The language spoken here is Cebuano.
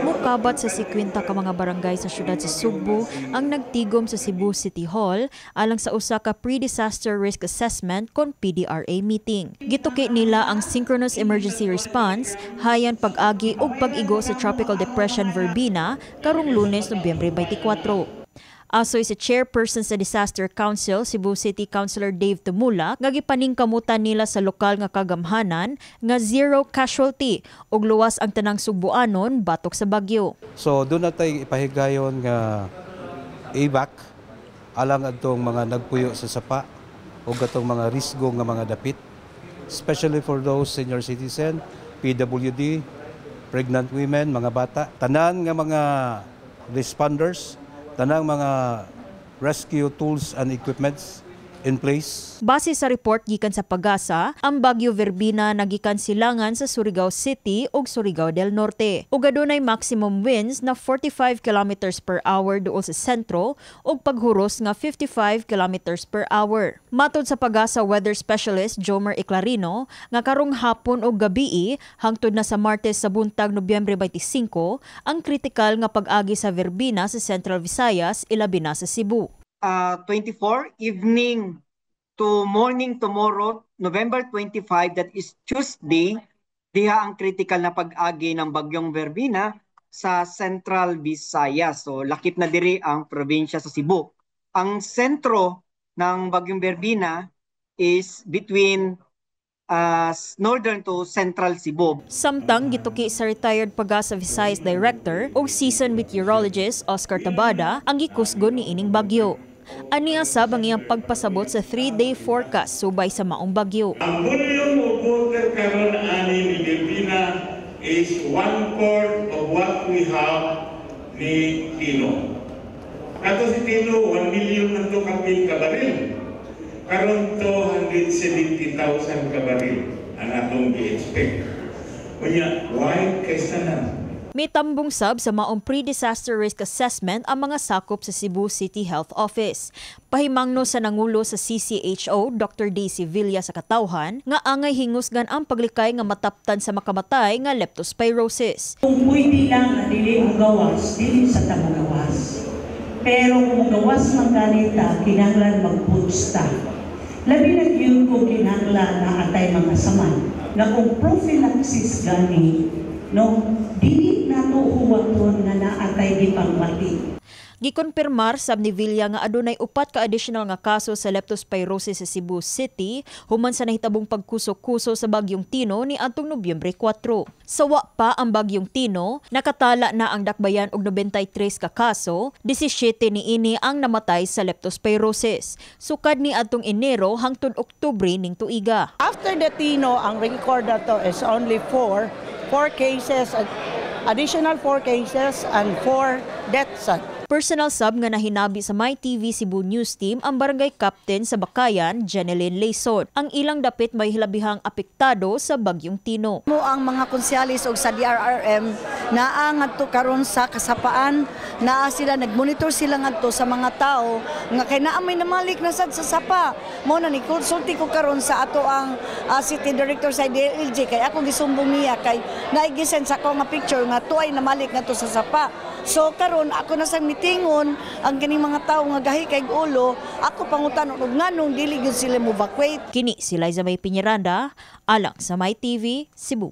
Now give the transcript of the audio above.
Mukabat sa 50 ka mga barangay sa syudad sa Sugbo ang nagtigom sa Cebu City Hall alang sa usa ka pre-disaster risk assessment kon PDRA meeting. Gituki nila ang synchronous emergency response hayan pag-agi ug pag-igo sa Tropical Depression Verbena karong Lunes, Nobyembre 24. Asoy sa chairperson sa Disaster Council, Cebu City Councilor Dave Tumulak, nga gipaningkamutan nila sa lokal nga kagamhanan nga zero casualty ug luwas ang tanang Sugbuanon batok sa bagyo. So duna tay ipahigayon nga evac alang adtong mga nagpuyo sa sapa o atong mga risgo nga mga dapit, especially for those senior citizen, PWD, pregnant women, mga bata, tanan nga mga responders, tanang mga rescue tools and equipments in place. Base sa report gikan sa PAGASA, ang Bagyo Verbena nagikan silangan sa Surigao City ug Surigao del Norte. Ug adunay maximum winds na 45 kilometers per hour duol sa sentro ug paghuros nga 55 kilometers per hour. Matod sa PAGASA weather specialist Jomer Eclarino, nga karong hapon ug gabii hangtod na sa Martes sa buntag, Nobyembre 25, ang kritikal nga pag-agi sa Verbena sa Central Visayas, ilabi na sa Cebu. 24 evening to morning tomorrow, November 25, that is Tuesday, diha ang critical na pag-agi ng Bagyong Verbena sa Central Visayas. So lakip na diri ang probinsya sa Cebu. Ang sentro ng Bagyong Verbena is between northern to central Cebu. Samtang gituki sa retired PAGASA Visayas Director ug seasoned meteorologist Oscar Tabada ang gikusgon ni ining bagyo. Aniya sab ang iyang pagpasabot sa 3-day forecast subay sa maong bagyo. Ang volume of water karon ani ni Verbena is one-fourth of what we have ni Tino. Kato si Tino, 1 million na to kapil ka baril. Karon 270,000 ka baril ang atong gi-expect. Unya, why kay tanan? Mitambong sab sa maong pre-disaster risk assessment ang mga sakop sa Cebu City Health Office. Pahimangno sa nangulo sa CCHO, Dr. Daisy Villa, sa katawhan nga angay hingusgan ang paglikay nga mataptan sa makamatay nga leptospirosis. Kung pwede lang na dili mo gawas, dili sa ta gawas. Pero kung gawas man ganita, kinahanglan magputsta. Labi na gyud kung kinahanglan na atay mga saman na kung prophylaxis gani, no, dili nato huwaton nga naatay gipangmati. Gikonfirmar sab ni Villa nga adunay upat ka additional nga kaso sa leptospirosis sa Cebu City human sa nahitabong pagkuso-kuso sa Bagyong Tino ni adtong Nobyembre 4. Sawa pa ang Bagyong Tino, nakatala na ang dakbayan og 93 ka kaso, 17 niini ang namatay sa leptospirosis. Sukad ni adtong Enero hangtod Oktubre ning tuiga. After the Tino, ang record na to is only four cases, additional four cases and four deaths. Personal sab nga nahinabi sa MyTV Cebu News Team ang barangay captain sa Bacayan, Jeneline Layson. Ang ilang dapit may hilabihang apektado sa Bagyong Tino. Mo ang mga konsehalis og sa DRRM naa ngadto karon sa kasapaan, naa sila, nagmonitor sila ngadto sa mga tao nga kay naa may namalik na sad sa sapa. Mo na ni konsulti ko karon sa ato ang city director sa DILG kay ako gisumbong niya kay naigi-send sa ako nga picture nga tuay namalik ngadto sa sapa. So karon ako na sang mitingon ang kining mga tawo nga gahi kay ulo, ako pangutan og nganong dili gyud sila mo evacuate. Kini si Liza May Piñeranda, alang sa MyTV, Cebu.